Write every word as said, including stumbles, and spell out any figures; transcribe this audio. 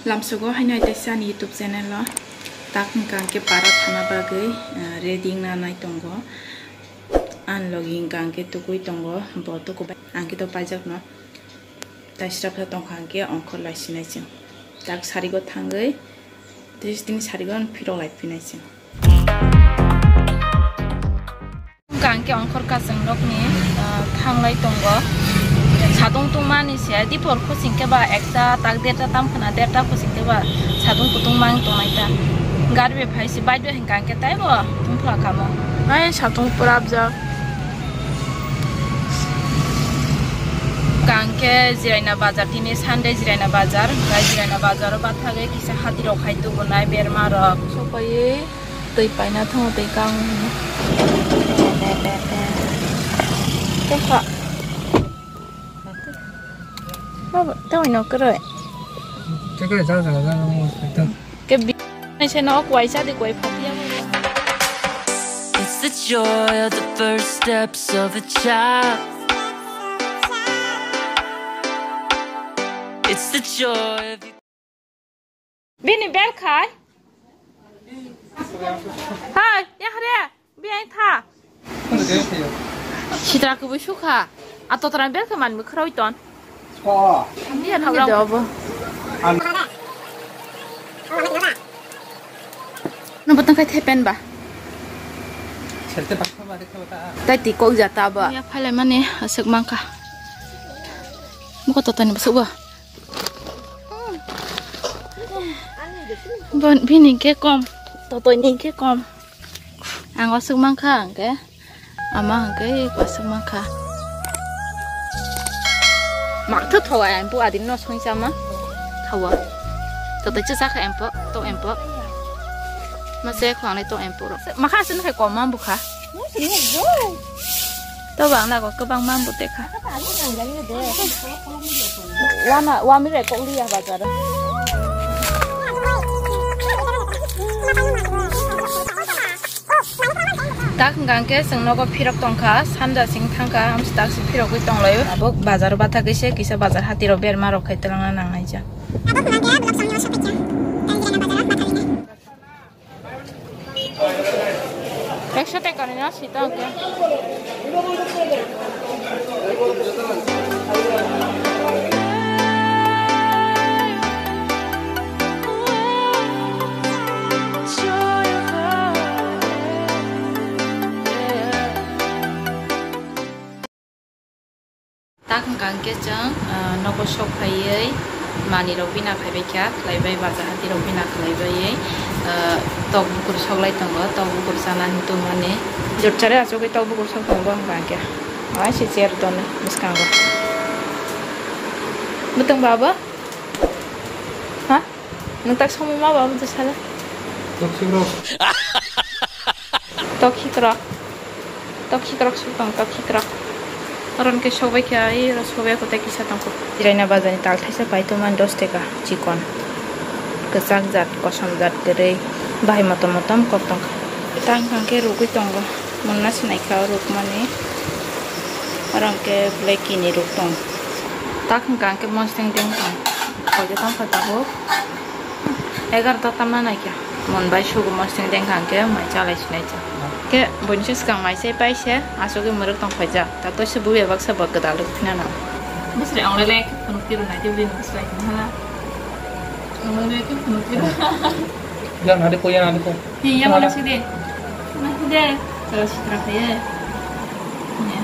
Lamsogo haino hai teisa ani YouTube channel o tak hwnkha hwnkhe para thana bagwi, ah, ready wngna nai tongo. Ani logi hwnkha hwnkhe tukui tongo, bo tukubai. Ang khe to paijakno. Tai srapsa tongkha hwnkhe ongkhor lai sinai chwng. Tak sarigo thangwi, tei tini sarigo phirok lai phinai chwng. Hwnkha hwnkhe ongkhor kachwng nokni, ah, thanglai tongo. Satung tungmani se dipor khosing khe ba ekta tak derta tam khwna, derta khosing khe ba satung kutung mang tongnai ta. Gari bai phai se bike bai hwnkha hwnkhe taibo tungphla kamo. Ai satung pura abjak. Hwnkha hwnkhe Jiraina bazar, tini Sunday Jiraina bazar, hwnkha Jiraina bazaro bathagwi kisa hatirok hai tubunai bermarok. Sopaiwi twi paina thango twi kang hwnwi. Tei kha. Baba, tei no kwrwi. Tei kwrwi, jang jang jang. Ke bi-, se no kwai cha di kwai phatia. It's the joy of the first steps of a child. It's the joy of Bini bel khai. Hai, ya hare, bi ai tha. Sitra kubui sukha. A totra bel khai man mi khroi ton. Ko. Ni ya thang rong. No batang khai thepen ba. Selte pakha ba dekha ta. Tai ti kok jata ba. Ya phailai mani aswk mangkha. Muko totani basuk ba. Bon, bini ke kom, totoi ni ke kom. Ang aswk mangkha, ang ke. Ama ang ke aswk mangkha. Mak tho thawa, ang pu adin no song sama. Thawa. Totoi chwsa kha empo, to empo. Mase khwang nai to empo ro. Makha sin khai kom ma bukha. To bang na ko kwbang ma bute kha. Wama, wami re kok liya bazar. Tak hwnkha hwnkhe chwng nogo phirok tongkha, sanja sing thangkha, amsi tak si phirogwi tonglaio. Abo bazar bathagwi se kisa bazar hati rok berma rok khai twlangna nangnai ja. Ekso taka ni no sita hwnkhe. Tak hwnkha hwnkhe chwng, ah, nogo sok phaiwi manwirok bina phaibai kha, khlaibai baja hatirok bina khlaibai, ah, tok bukur soklai tongo, tok bukur chana hinwi tongmani. Jotchare achugwi tok bukur sok tongo hwnkha hwnkhe. Ai se chair tonwi bwskango. Bwtwng ba abo? Ha? Nwng tak somoi ma ba bwtwi sala? Toksik rok. Toksik rok. Toksik rok suk tong, toksik rok. Oron ke sobai khe ai ro sobai kotai kisa tong kho. Jiraina bazar ni tal thaisa pai to man dos taka chikon. Kwchak jat, kosom jat kwrwi. Bahai motom motom kok tong kha. Tang kang khe rugwi tongo. Munna sinai kha rukmani. Oron ke black kini ruk tong. Tak hwnkha hwnkhe mosdeng deng tong. Koi tong kha tabuk. Egarota tamna naikha. Mon bai sugo mosdeng deng kha hwnkhe mai chalai sinai cha. Khe buini swkang mai se pai se asugwi mwrwk tong phaijak. Ta toise buya baksa bo gwdal rwk phina nang. Bwswrai ang le lek phunuk tiro nai tibli nung swlai tong hala. Ang le lek phunuk tiro. Yang nade ko, yang nade ko. Hi, yang mana sih de? Mana sih de? Kalau sitra kaya. Ya.